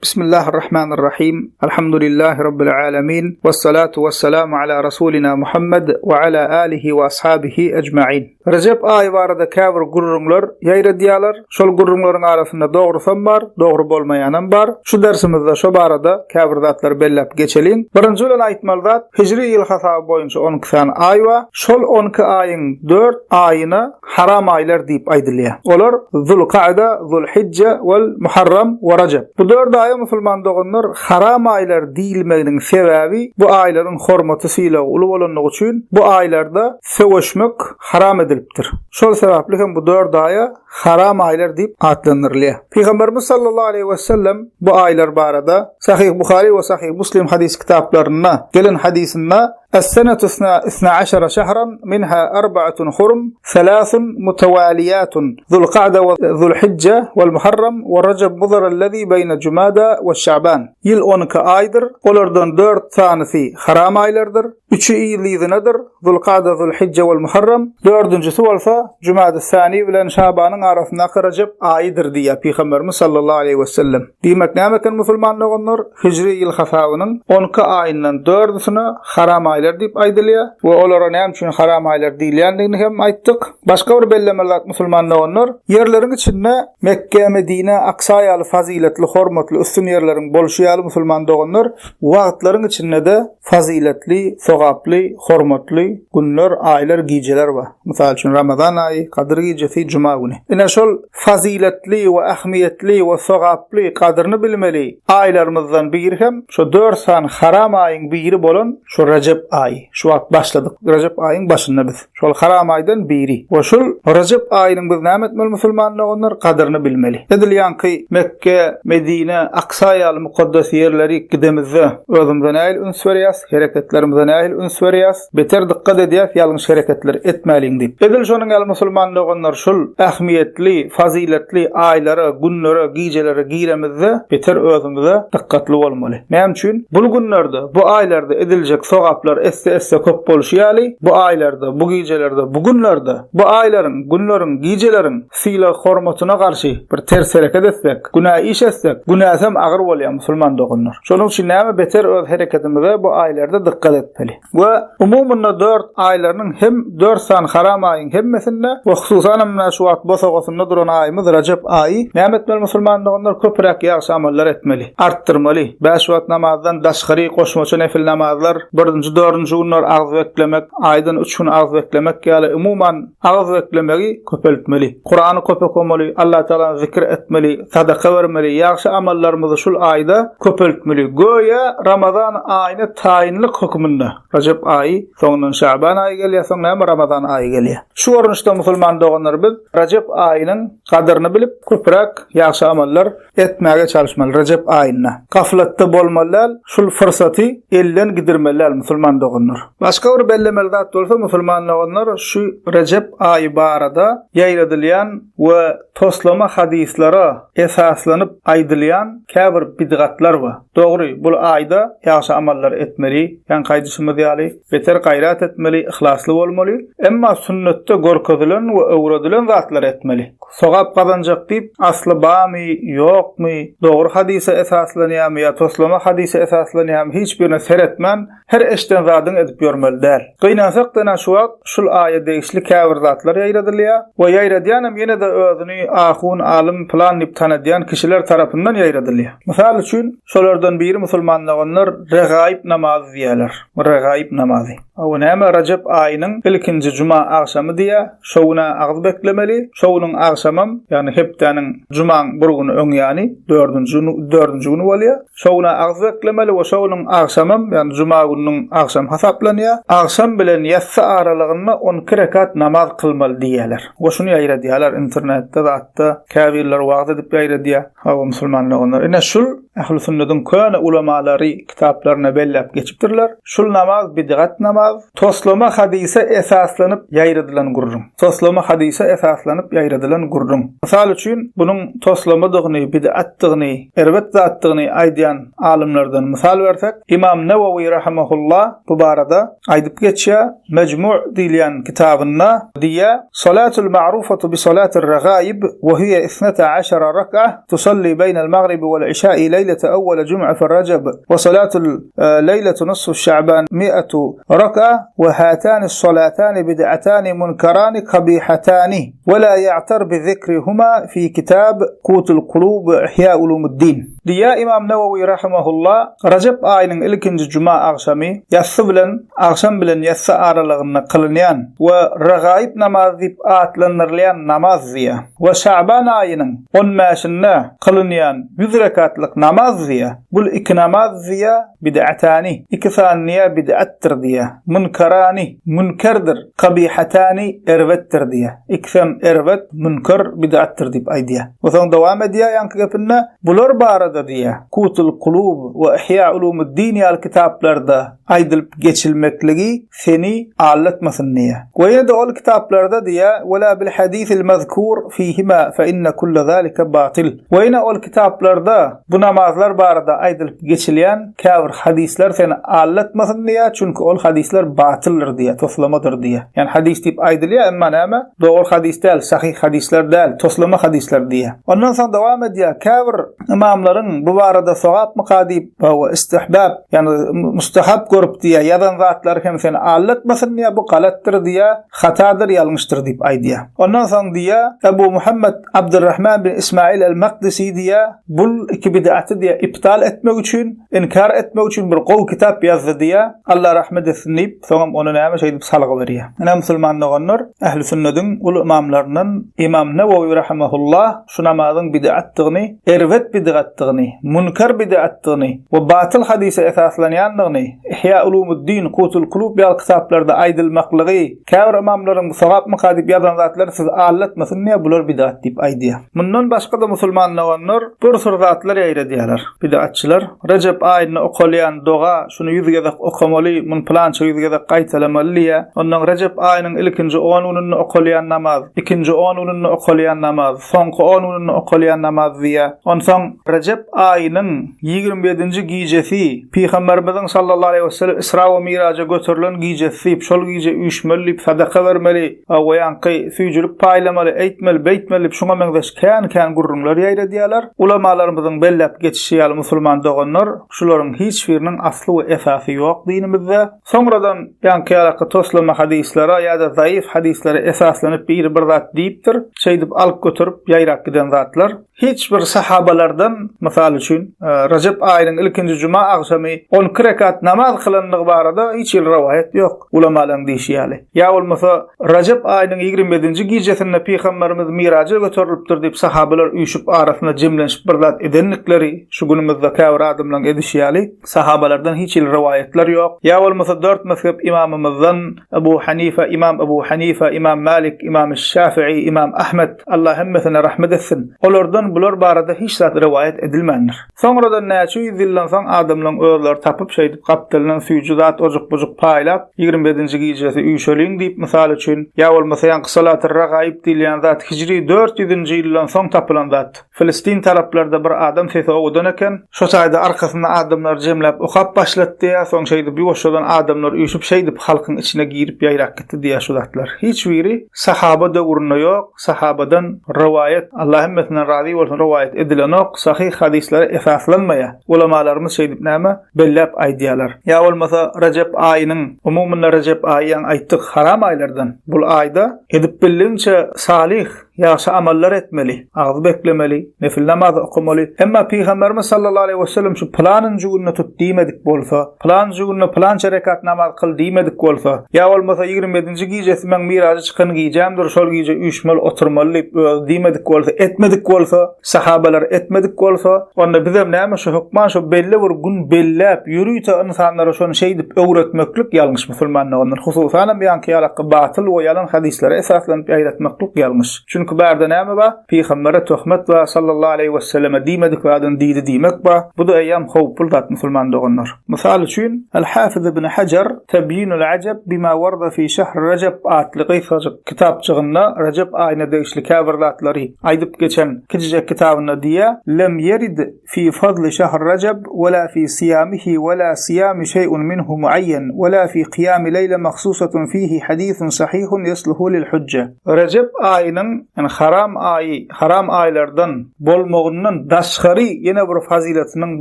Bismillahirrahmanirrahim. Elhamdülillahi Rabbil alemin. Vessalatu vesselamu ala Rasulina Muhammed ve ala alihi ve ashabihi ecmain. Rejep aýy barada käbir gürrüňler ýaýradýarlar. Şol gürrüňleriň arasynda dogrusam bar, dogry bolmaýanam bar. Şu dersimizde şo barada käbir zatlary belläp geçeliň. Birinji bilen aýtmaly zat, hijri ýyl hasaby boýunça 12 sany aý bar. Şol 12 aýyň 4 aýyna haram aýlar diýip aýdylýar. Olar Zulka'da, Zulhijje wal Muharram we Rajep. Bu dört aýa musulman doganlar haram aýlar diýilmeginiň sebäbi bu aýlaryň hormaty sylagy uly bolanlygy üçin bu aýlarda söweşmek haram edilipdir. Şol sebäpli hem bu dört aýa haram aýlar diýip atlandyrylýar. Pygamberimiz sallallahu aleýhi we sellem bu aýlar barada Sahyh Buhary we Sahyh Muslim hadys kitaplarynda gelen hadysynda Es-senetu isna aşara şehran minha arba'atun hurum selasun mutawaliyatun Zulka'da we Zulhijje wel Muharram we Rejeb mudar allazi beýne Jumada we Şaban. Ýyl 12 aýdyr, olardan dört sanysy haram aýlardyr, üçi yzly-yzynadyr, Zulka'da, Zulhijje wel Muharram, dördünjisi bolsa Jumady-sani bilen Şabanyň arasyndaky Rejep aýydyr diýýär Pygamberimiz sallallahu aleýhi wesellem. Diýmek näme eken musulman doganlar, hijri ýyl hasabynyň 12 aýyndan dördüsine haram aýlar diýip aýdylýar we olara näme üçin haram aýlar diýilýändigini hem aýtdyk. Başga bir bellemeli zat musulman doganlar, ýerleriň içinde Mekge, Medine, Aksa ýaly fazyletli, hormatly, üstün ýerleriň bolşy ýaly musulman doganlar, wagtlaryň içinde-de fazyletli, sogaply, hormatly günler, aýlar, gijeler bar. Mysal üçin Ramazan aýy, Gadyr gijesi, Juma güni. Ine şol fazyletli we ähmiýetli we sogaply, gadyryny bilmeli aýlarymyzdan biri hem şo dört sany haram aýyň biri bolan şu Rejep aýy. Şu wagt başladyk. Rejep aýyň başynda biz. Şol haram aýdan biri. We şul Rejep aýynyň biz näme etmeli musulman doganlar? Gadyryny bilmeli. Edil ýaňky Mekge, Medine, Aksa ýaly mukaddes ýerleri gidemizde özümize nähili üns berýäs, hereketlerimize nähili üns berýäs? Beter dykgat edýäs ýalňyş hereketler etmäliň diýip. Edil şonuň ýaly musulman doganlar şul ähmiýetli, fazyletli aýlara, günlere, gijelere giremizde beter özümize dykgatly bolmaly. Näme üçin? Bul günlerde, bu aýlarda ediljek sogaplar esse-esse köp bolşy ýaly, bu aýlarda, bu gijelerde, bu günlerde, bu aýlaryň, günleriň, gijeleriň sylag-hormatyna garşy bir ters hereket etsek, günä iş etsek, günäsem agyr bolýar musulman doganlar. Şonuň üçin näme beter öz hereketimize bu aýlarda dykgat etmeli. We umumynda dört aýlarynyň hem dört sany haram aýyň hemmesinde we hususanam muna şu wagt bosagasynda duran aýymyz Rejep aýy näme etmeli musulman doganlar köpräk ýagşy amallar etmeli, artdyrmaly. Bäş wagt namazdan daşgary goşmaça nefil namazlar, birinji, dördünji günler agyz beklemek, aýdan üç gün agyz beklemek ýaly umuman Agyz beklemegi köpeltmeli. Kurany köp okamaly, Allatagalany zikir etmeli, sadaka bermeli, ýagşy amallarymyzy şul aýda köpeltmeli. Göýä Ramazan aýyna taýynlyk hökmünde, Rejep aýy, soňundan Şaban aýy gelýär, soň näme Ramazan aýy gelýär. Şu görnüşde musulman doganlar biz Rejep aýynyň gadyryny bilip, köpräk ýagşy amallar etmäge çalyşmaly Rejep aýynda. Gaflatda bolmaly däl, şul fyrsaty elden gidirmeli däl musulman doganlar. Başga bir bellemeli zat bolsa musulman doganlar şu Rejep aýy barada ýaýradylýan we toslama hadyslara esaslanyp aýdylýan käbir bidgatlar bar. Dogry, bul aýda ýagşy amallar etmeli, ýaňky aýdyşymyz ýaly, beter gaýrat etmeli, yhlasly bolmaly. Emma sünnetde görkezilen we öwredilen zatlary etmeli. Sogap gazanjak diýip, asly barmy, ýokmy, dogry hadysa esaslanýarmy ýa toslama hadysa esaslanýarmy hiç birine seretmän, her eşden zadyňy edip ýörmeli däl. Gynansak-da şu wagt şul aýa degişli käbir zatlar ýaýradylýar we ýaýradýanam ýene-de özüni ahun, alym, pylan diýip tanadýan kişiler tarapyndan ýaýradylýar. Mysal üçin, şolardan biri musulman doganlar regaýyp namazy diýýärler. Regaýyp namazy. O näme Rejep aýynyň ilkinji juma agşamy diýýä, şo gün-ä agyz beklemeli, şo günüň agşamam, ýagny hepdäniň jumaň bir güni öň ýany, dördünji dördünji güni bolýa, şo gün-ä agyz beklemeli we şo günüň agşamam, ýagny juma gününiň agşamy hasaplanýa, agşam bilen ýassy aralygynda 12 rekat namaz kylmaly diýýäler. We şuny ýaýradýalar internetde zatda, käbirleri wagyz edip ýaýradýa. Hawa musulman doganlar, ine şul Ähli sünnediň köne ulamalary kitaplarynda belläp geçipdirler. Şul namaz bidgat namaz, toslama hadysa esaslanyp ýaýradylan gürrüň. Toslama hadysa esaslanyp ýaýradylan gürrüň. Mysal üçin, bunuň toslamadygyny, bidgatdygyny, erbet zatdygyny aýdýan alymlardan mysal bersek, Imam Newewi rahimehullah bu barada aýdyp geçýär, Mejmu' diýilýän kitabynda diýýär, Salatul ma'rufatu bi salatir regaib we hiýe isneta aşara rak'a tusalli beýnel magribi wel işa'i leýlen. leýlete awwala jum'a fi Rajab we salatul leýleti nisfu Şa'ban mi'atu raka we hatani salatani bid'atani munkarani kabihatani we la ýa'tar bi zikrihuma fi kitab Kutul Kulub we Ihya Ulumuddin. Diýýär Imam Newewi rahimehullah, Rejep aýynyň ilkinji juma agşamy ýassy bilen agşam bilen ýassy aralygynda kylynýan we Regaib namazy diýip atlandyrylýan namaz diýýär. We Şaban aýynyň on bäşinde kylynýan ýüz rekatlyk namaz diýýär. Bul iki namaz diýýär bid'atani, iki sany diýýär bid'atdyr diýýär. Munkarani, münkerdir, kabihatani, erbetdir diýýär. Ikisem erbet, münker, bid'atdyr diýip aýdýar. We soň dowam edýär ýaňky gepinde, Bular barada diýýär, Kutul Kulub we Ihýa Ulumuddin ýaly kitaplarda aýdylyp geçilmekligi seni aldatmasyn diýýär. We ýene-de ol kitaplarda diýýär, Ve la bil hadisil mezkur fihima fe inne kulle zalike batyl. We ýene ol kitaplarda bu namazlar barada aýdylyp geçilýän käbir hadyslar seni aldatmasyn diýýär, çünki ol hadyslar batyldyr diýýär, toslamadyr diýýär. Ýagny hadys diýip aýdylýar, emma näme? Dogry hadys däl, sahyh hadyslar däl, toslama hadyslar diýýär. Ondan soň dowam edýär, käbir ymamlaryň bu barada sogapmyka diýip, hawa, istihbab, ýagny mustahap görüp diýýär, ýazan zatlary hem seni aldatmasyn diýýär, bu galatdyr diýýär, hatadyr, ýalňyşdyr diýip aýdýar. Ondan soň diýýär, Ebu Muhammed Abdurrahman bin Ismail el-Makdisi diýýär, bul iki bid'aty diýýär, ibtal etmek üçin, inkar etmek üçin bir gowy kitap ýazdy diýýär, Allah rahmet etsin diýip, soňam ony näme şeýdip salgy berýär. Ine musulman doganlar, ähli sünnediň uly ymamlaryndan Ymam Newewi rahimehullah şu namazyň bid'atdygyny, erbet bid'atdygyny, münker bid'atdygyny we batyl hadysa esaslanýandygyny Ihýa Ulumuddin, Kutul Kulub ýaly kitaplarda aýdylmaklygy, käbir ymamlaryň bu sogapmyka diýip ýazan zatlary sizi aldatmasyn diýýär, bular bid'at diýip aýdýar. Mundan başga-da musulman doganlar bir sürü zatlar ýaýradýarlar. Bid'atçylar Rejep aýynda okalýan doga, şuny ýüz gezek okamaly, muny pylança ýüz gezek gaýtalamaly diýýär. Ondan Rejep aýynyň ilkinji on gününde okalýan namaz, ikinji on gününde okalýan namaz, soňky on gününde okalýan namaz diýýär. Onsoň Rejep aýynyň ýigrimi ýedinji gijesi Pygamberimiziň sallallahu aleýhi wesellem Isra we Miraja göterilen gijesi diýip, şol gije üýşmeli diýip, sadaka bermeli, we ýaňky süýjülik paýlamaly, eýtmeli, beýtmeli diýip, şuňa meňzeş kän-kän gürrüňler ýaýradýarlar. Ulamalarymyzyň belläp geçişi ýaly musulman doganlar, şularyň hiç biriniň asly we esasy ýok dinimizde. Soňradan ýaňky ýalaky toslama hadyslara ýa-da zaif hadyslara esaslanyp biri bir zat diýipdir, şeýdip alyp göterip ýaýrap giden zatlar. Hiç bir sahabalardan, mysal üçin, Rejep aýynyň ilkinji juma agşamy on iki rekat namaz kylandygy barada hiç hili rowaýat ýok, ulamalaryň diýşi ýaly. Ýa bolmasa, Rejep aýynyň ýigrimi ýedinji gijesinde Pygamberimiz Miraja göterilipdir diýip sahabalar üýşüp arasynda jemlenişip bir zat edendikleri, şu günümizde käbir adamlaryň edişi ýaly, sahabalardan hiç hili rowaýatlar ýok. Ýa bolmasa dört mezhep ymamymyzdan, Ebu Hanife, Imam Ebu Hanife, Imam Malik, Imam Şafii, Imam Ahmet, Allah hemmesine rahmet etsin, olardan bular barada hiç zat rowaýat edilmändir. Soňradan näçe ýüz ýyldan soň adamlaryň özleri tapyp şeýdip gapdalyndan süýji zat ojuk-bujuk paýlap, ýigrimi ýedinji gijesi üýşeliň diýip mysal üçin, ýa bolmasa ýaňky Salatyr-Ragaib diýilýän zat hijri dört ýüzünji ýyldan soň tapylan zat. Filistin taraplarda bir adam sesi owadan eken. Şo taýda arkasynda adamlary jemläp okap başlady diýýär. Soň şeýdip ýuwaşjadan adamlar üýşüp şeýdip halkyň içine girip ýaýrap gitdi diýýär şu zatlar. Hiç biri sahaba döwründe ýok. Sahabadan rowaýat, Allah hemmesinden razy bolsun, rowaýat edilenok. Sahyh hadyslara esaslanmaýar. Ulamalarymyz şeýdip näme belläp aýdýarlar. Ýa bolmasa Rejep aýynyň, umumynda Rejep aýy ýaňy aýtdyk haram aýlardan. Bul aýda edip bildigiňçe salyh, Ýagşy amallar etmeli, agyz beklemeli, nefil namazy okamaly. Emma Pygamberimiz sallallahu aleýhi wesellem şu pylanynjy günde tut diýmedik bolsa, pylanynjy günde pylança rekat namaz kyl diýmedik bolsa, ýa bolmasa ýigrimi ýedinji gijesi meň miraja çykan gijämdir, şol gije üýşmeli oturmaly diýip özi diýmedik bolsa, etmedik bolsa, sahabalar etmedik bolsa, onda bizem näme şu hökman şu belli bir gün belläp, ýörite ynsanlara şony şeýdip öwretmeklik ýalňyş musulman doganlar. Hususanam ýaňky ýalaky batyl we ýalan hadyslara esaslanyp ýaýratmaklyk ýalňyş. Çünki bärde näme bar? Pygambere töhmet bar, sallallahu aleýhi weselleme diýmedik zadyny diýdi diýmek bar. Bu-da eýýäm howply zat musulman doganlar. Mysal üçin, Al-Hafiz ibn Hajar Tebýinul Ajab bima warada fi şehr Rejep atly gysgajyk kitapjygynda Rejep aýyna degişli käbir zatlary aýdyp geçen kiçijek kitabynda diýýär, Lem ýerid fi fadli şehr Rejep we la fi syýamihi we la syýami şeý'un minhu muaýýen we la fi kyýami leýle mahsusatun fihi hadisun sahyhun ýesluhu lil hujje. Rejep aýynyň. ýagny haram aýy, haram aýlardan bolmagyndan daşgary ýene bir fazyletiniň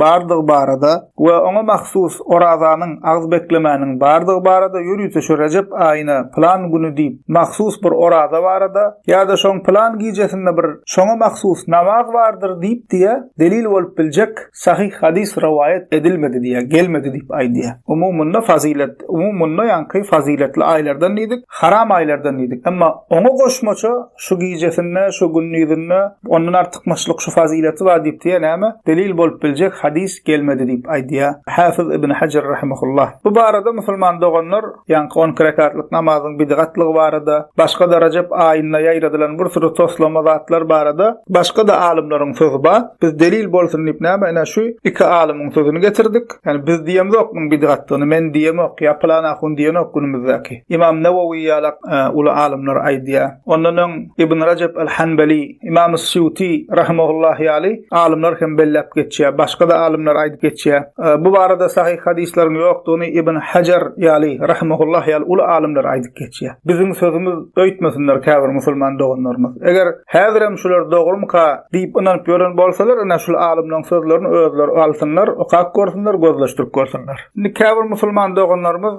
bardygy barada we oňa mahsus orazanyň, agyz beklemäniň bardygy barada ýörite şu Rejep aýyna pylan güni diýip mahsus bir oraza barada ýa-da şoň pylan gijesinde bir şoňa mahsus namaz bardyr diýip diýe delil bolup biljek sahyh hadys rowaýat edilmedi diýýär, gelmedi diýip aýdýar. Umumynda fazylet, umumynda ýaňky fazyletli aýlardan diýdik, haram aýlardan diýdik. Emma oňa goşmaça şu gijesinde, şu gündizinde ondan artykmaçlyk şu fazyleti bar diýip diýýär, näme? Delil bolup biljek hadys gelmedi diýip aýdýar. Hafiz ibn Hajar rahimehullah. Bu barada musulman doganlar Ýaňky 12 rekatlyk namazyň bidgatlygy barada, başga-da Rejep aýynda ýaýradylan bir süri toslama zatlar barada başga-da alymlaryň sözi bar. Biz delil bolsun diýip näme ine şu iki alymyň sözüni getirdik. Ýani biz diýemzok muň bidgatdygyny, men diýemok ýa pylan ahun diýenok günümizdäki. Imam Newewi ýalak uly alymlar aýdýar. Ondan öň Ibn Rejep al-Hanbali, Imam Sýuti rahimehullah ýaly alymlar hem belläp geçýär. Başga-da alymlar aýdyp geçýär. Bu barada sahyh hadyslaryň ýokdugyny Ibn Hajar ýaly rahimehullah ýaly uly alymlar aýdyp geçýär. Biziň sözümiz öýtmesinler käbir musulman doganlarymyz. Eger häzirem şular dogrumyka diýip ynanyp ýören bolsalar, ine şul alymlaryň sözlerini özleri alsynlar, okap görsünler, gözleşdirip görsünler. Indi käbir musulman doganlarymyz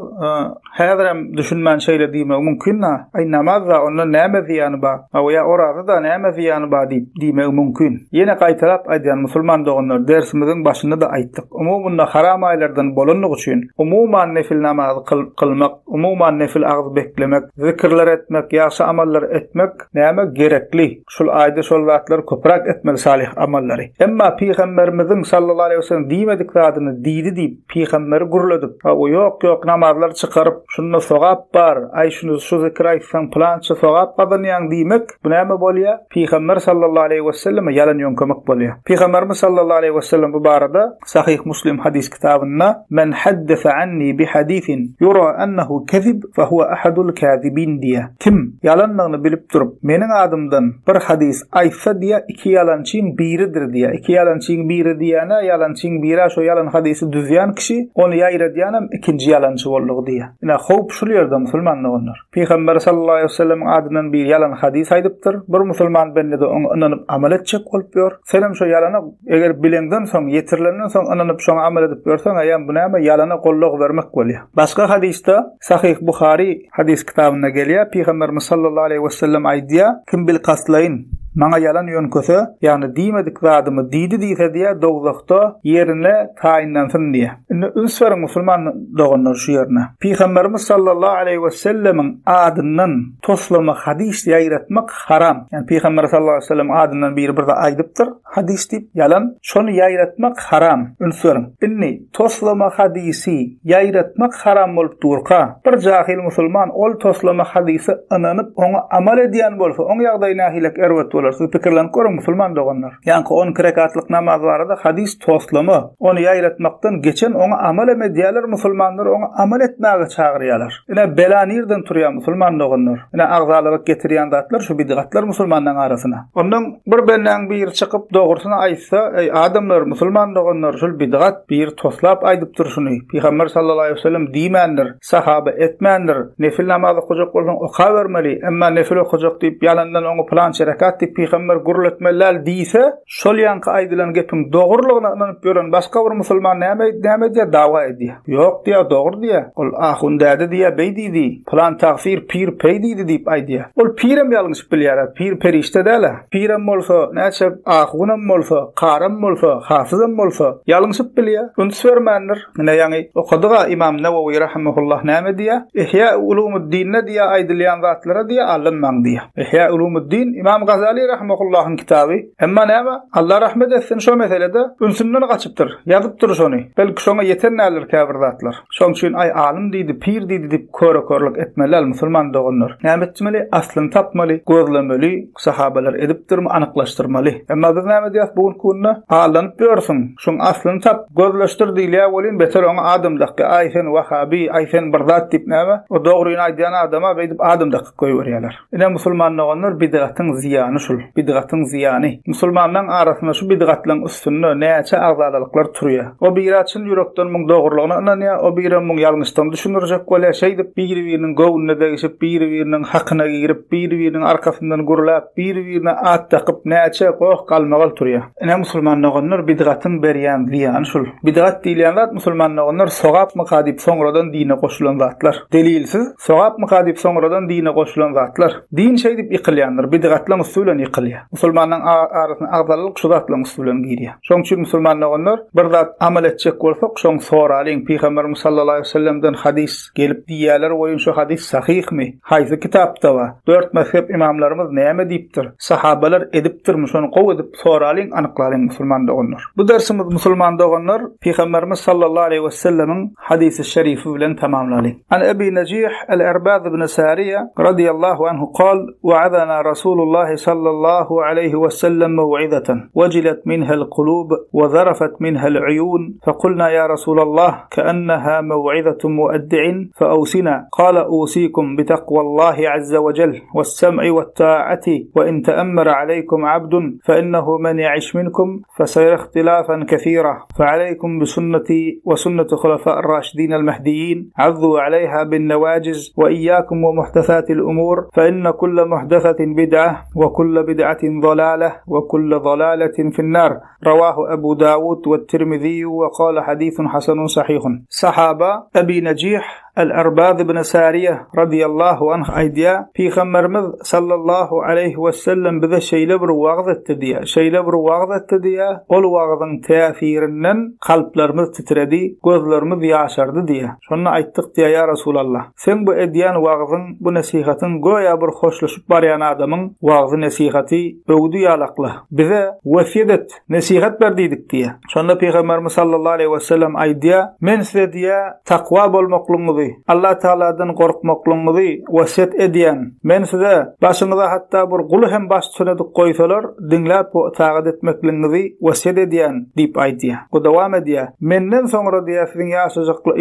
Häzirem düşünmän şeýle diýmegi mümkin-dä, Aý, namaz-da, ondan näme zyýany bar? Hawa, ýa oraza-da, näme zyýany bar diýip, diýmegi mümkin. Ýene gaýtalap aýdýan, musulman doganlar, dersimiziň başynda-da aýtdyk, umumynda haram aýlardan bolandygy üçin, umuman nefil namazy kylmak, umuman nefil agyz beklemek, zikirler etmek, ýagşy amallar etmek, näme, gerekli. Şul aýda şol zatlary köpräk etmeli salyh amallary. Emma Pygamberimiziň sallallahu aleýhi we sellem diýmedik zadyny diýdi diýip pygamberi gürledip, hawa ýok ýok namazlary çykaryp şunda sogap bar, aý şuny şu zikri aýtsaň pylança sogap gazanýaň diýmek bu näme bolýa? Pygamber sallallahu aleýhi we selleme ýalan ýöňkemek bolýa. Pygamberimiz sallallahu aleýhi we sellem bu barada Sahyh Muslim hadys kitabynda Men haddese anni bi hadisin yura ennehu kezib fe huwe ahadul kazibin diýýär. Kim, ýalandygyny bilip durup, meniň adymdan bir hadys aýtsa diýýär, iki ýalançyň biridir diýýär. Iki ýalançyň biri diýýän-ä, ýalançyň biri-ä şo ýalan hadysy düzýän kişi, ony ýaýradýanam ikinji ýalançy boldugy diýýär. Ine, howp şul ýerde, musulman doganlar. Pygamber sallallahu aleýhi we sellemiň adyndan biri ýalan hadys aýdypdyr. Bir musulman bende-de oňa ynanyp amal etjek bolup ýör. Senem şo ýalana eger bileňden soň, ýetirilenden soň ynanyp şoňa amal edip ýörseň, eýýäm bu näme, ýalana goldaw bermek bolýar. Başga hadysda, Sahyh Buhary hadys kitabynda gelýär, Pygamberimiz sallallahu aleýhi wesellem aýdýar, Kim bilkastlaýyn Maňa ýalan ýöňkese, ýagny diýmedik zadymy diýdi diýse diýýär, dowzahda ýerine taýynlansyn diýýär. Indi üns beriň musulman doganlar şu ýerine. Pygamberimiz sallallahu aleýhi wesellemiň adyndan toslama hadys ýaýratmak haram. Ýagny Pygamber sallallahu aleýhi wesellemiň adyndan biri bir zat aýdypdyr, hadys diýip, ýalan. Şony ýaýratmak haram. Üns beriň. Indi toslama hadysy ýaýratmak haram bolup durka, bir jahyl musulman ol toslama hadysa ynanyp, oňa amal edýän bolsa, oň ýagdaýy nähilek erbet bolar? Siz pikirlenip görüň musulman doganlar. Ýaňky 12 rekatlyk namaz barada hadys toslama, ony ýaýratmakdan geçen oňa amal hem edýärler, musulmanlary oňa amal etmäge çagyrýarlar. Ine bela nirden turýar musulman doganlar? Ine agzalalyk getirýän zatlar şu bidgatlar musulmanlaň arasyna. Ondan bir bendäň biri çykyp dogrusyny aýtsa, eý adamlar, musulman doganlar şul bidgat, biri toslap aýdypdyr şuny, Pygamber sallallahu aleýhi we sellem diýmändir, sahaba etmändir, nefil namaz okajak bolsaň okabermeli, emma nefil okajak diýip ýalandan oňa pylança rekat diýip pygamber gürletmeli däl diýse, Şol ýaňky aýdylan gepiň dogrulygyna ynanyp ýören başga bir musulman näme näme edýär, dawa edýär. Ýok diýýär, dogry diýýär. Ol ahun däde diýýär, beý diýdi, pylan tagsyr pir peý diýdi diýip aýdýar. Ol pirem ýalňyşyp bilýär-ä, pir perişde däl-ä. Pirem bolsa, näçe ahunam bolsa, karam bolsa, hafyzam bolsa, ýalňyşyp bilýär. Üns bermändir. Ine ýaňy okadyg-a Imam Newewi rahimehullah näme diýýär? Ihýa ulumuddinde diýýär aýdylýan zatlara diýýär alynmaň diýýär. Ihýa ulumuddin Imam Gazali rahimehullahyň kitaby. Emma näme? Allah rahmet etsin şo meselede ünsünden gaçypdyr. Ýazypdyr şony. Belki şoňa ýeten däldir käbir zatlar. Şoň üçin aý alym diýdi, pir diýdi diýip köre-körlük etmeli däl musulman doganlar. Näme etmeli? Aslyny tapmaly, gözlemeli, sahabalar edipdirmi anyklaşdyrmaly. Emma biz näme edýäs bu günki günde? Aldanyp ýörsüň. Şuň aslyny tap, gözleşdir diýilýär welin beter oňa adam dakýar. Aý sen wahabi, aý sen bir zat diýip näme? O dogryny aýdýan adama beýdip adam dakyp goýberýärler. Ine musulman doganlar bidgatyň zyýany şul. şul, bidgatyň zyýany. Musulmanlaň arasynda şu bidgatlaň üstünde näçe agzalalyklar turýa. O bira çyn ýürekden muň dogrulygyna ynanýa, o birem muň ýalňyşdygyny düşündirjek bolýa, şeýdip biri-biriniň göwnüne degişip, biri-biriniň hakyna girip, biri-biriniň arkasyndan gürläp, biri-birine at dakyp näçe goh-galmagal turýa. Ine musulman doganlar bidgatyň berýän zyýany şul. Bidgat diýilýän zat musulman doganlar sogapmyka diýip soňradan dine goşulan zatlar. Delilsiz sogapmyka diýip soňradan dine goşulan zatlar. Din şeýdip ýykylýandyr, bidgatlaň üsti bilen ýykylýar. Musulmanlaň arasyna agzalalyk şu zatlaň üsti bilen girýär. Şoň üçin musulman doganlar bir zat amal etjek bolsak şoň soralyň Pygamberimiz sallallahu aleýhi wesellemden hadys gelip diýýäler welin şu hadys sahyhmy? Haýsy kitapda bar? Dört mezhep ymamlarymyz näme diýipdir? Sahabalar edipdirmi? Şony gowy edip soralyň, anyklalyň musulman doganlar. Bu dersimiz musulman doganlar Pygamberimiz sallallahu aleýhi wesellemiň hadysy şerifi bilen tamamlalyň. An Ebi Nejih el-Erbaz ibn Sariýe radiyallahu anhu kal, Wa'azana Rasulullah sallallahu aleýhi wesellem mew'izeten, wejilet minhel kulub we zarafet minhel uyun, fekulna ya Rasulallah, كأنها موعظة مؤدع فأوصنا قال أوصيكم بتقوى الله عز وجل والسمع والطاعة وإن تأمر عليكم عبد فإنه من يعش منكم فسيرى اختلافا كثيرا فعليكم بسنتي وسنة خلفاء الراشدين المهديين عضوا عليها بالنواجز وإياكم ومحدثات الأمور فإن كل محدثة بدعة وكل بدعة ضلالة وكل ضلالة في النار Rawahu Ebu Dawud we Tirmiziýu we kala hadithun hasanun sahihun. Sahaba Ebi Nejih El-Erbaz ibn Sariýe radyýallahu anh aýdýar, Pygamberimiz sallallahu aleýhi wesellem bize şeýle bir wagyz etdi diýýär, şeýle bir wagyz etdi diýýär, ol wagyzyň täsirinden kalplarymyz titredi, gözlerimiz ýaşardy diýýär. Şonda aýtdyk diýýär, Ýa Resulallah, seň bu edýän wagzyň, bu nesihatyň göýä bir hoşlaşyp barýan adamyň wagzy-nesihaty, öwüdi ýalakla. Bize wesýet et, nesihat ber diýdik diýýär. Şonda Pygamberimiz sallallahu aleýhi wesellem aýdýar, Men size diýýär, takwa bolmaklygyňyzy, Allah Tagaladan gorkmaklygyňyzy wesýet edýän. Men size, başyňyza hatda bir guly hem baştutan edip goýsalar, diňläp we ytagat etmekligiňizi wesýet edýän diýip aýdýar. We dowam edýär, Menden soňra diýýär, siziň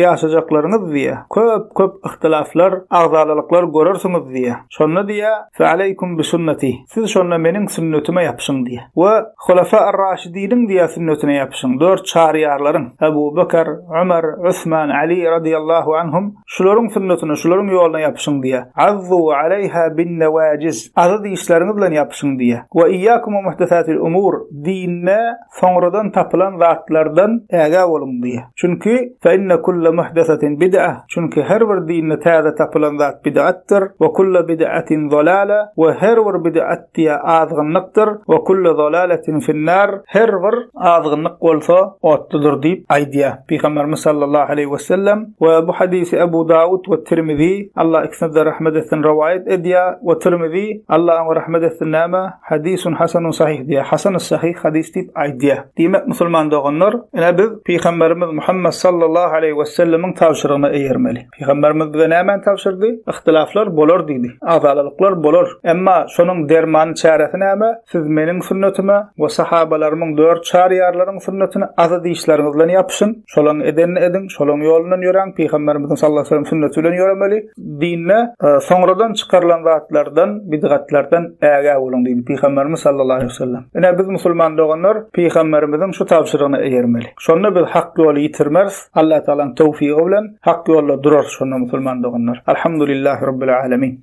ýaşajaklaryňyz diýýär, köp-köp yhtylaflar, agzalalyklar görersiňiz diýýär. Şonda diýýär, Fealeýkum bisunneti. Siz şonda meniň sünnetime ýapyşyň diýýär. We Hulafa ar-Raşidiniň diýýär sünnetine ýapyşyň, dört çaryýarlaryň, Ebu Bekr, Ömer, Osman, Ali radyýallahu anhum, şularyň sünnetine, şularyň ýoluna ýapyşyň diýýär. Azzu aleýha bin-newajiz, azy dişleriňiz bilen ýapyşyň diýýär. We iyyakum we muhdesatil umur, dinde soňradan tapylan zatlardan ägä boluň diýýär. Çünki, fe inne kulle muhdesetin bid'a, çünki her bir dinde täze tapylan zat bid'atdyr, we kulle bid'atin zalale, we her bir bid'at diýýär azgynlykdyr, we kulle zalaletin finnar, her bir azgynlyk bolsa otludyr diýip aýdýar Pygamberimiz sallallahu aleýhi we sellem we bu hadysy Ebu Dawud we Tirmizi, Allah ikisine-de rahmet etsin, rowaýat edýär we Tirmizi, Allah oňa rahmet etsin näme, Hadisun hasanun sahyh diýýär, hasan sahyh hadys diýip aýdýar. Diýmek musulman doganlar, ine biz Pygamberimiz Muhammet sallallahu aleýhi wesellemiň tabşyrygyna eýermeli. Pygamberimiz bize nämäni tabşyrdy? Yhtylaflar bolar diýdi. Agzalalyklar bolar. Emma şonuň dermany çäresi näme? Siz meniň sünnetime we sahabalarymyň dört çaryýarlaryň sünnetine azy dişleriňiz bilen ýapyşyň. Şolaň edenini ediň, şolaň ýolundan ýöräň, Pygamberimiziň sallallahu aleýhi wesellem sünneti bilen ýöremeli. Dinde soňradan çykarylan zatlardan, bidgatlardan ägä boluň diýdi Pygamberimiz sallallahu aleýhi wesellem. Ine biz musulman doganlar Pygamberimiziň şu tabşyrygyna eýermeli. Şonda biz hak ýoly ýitirmeris, Allah Tagalaň towfygy bilen hak ýolda durarys şonda musulman doganlar. Alhamdulillahi Rabbil alemin.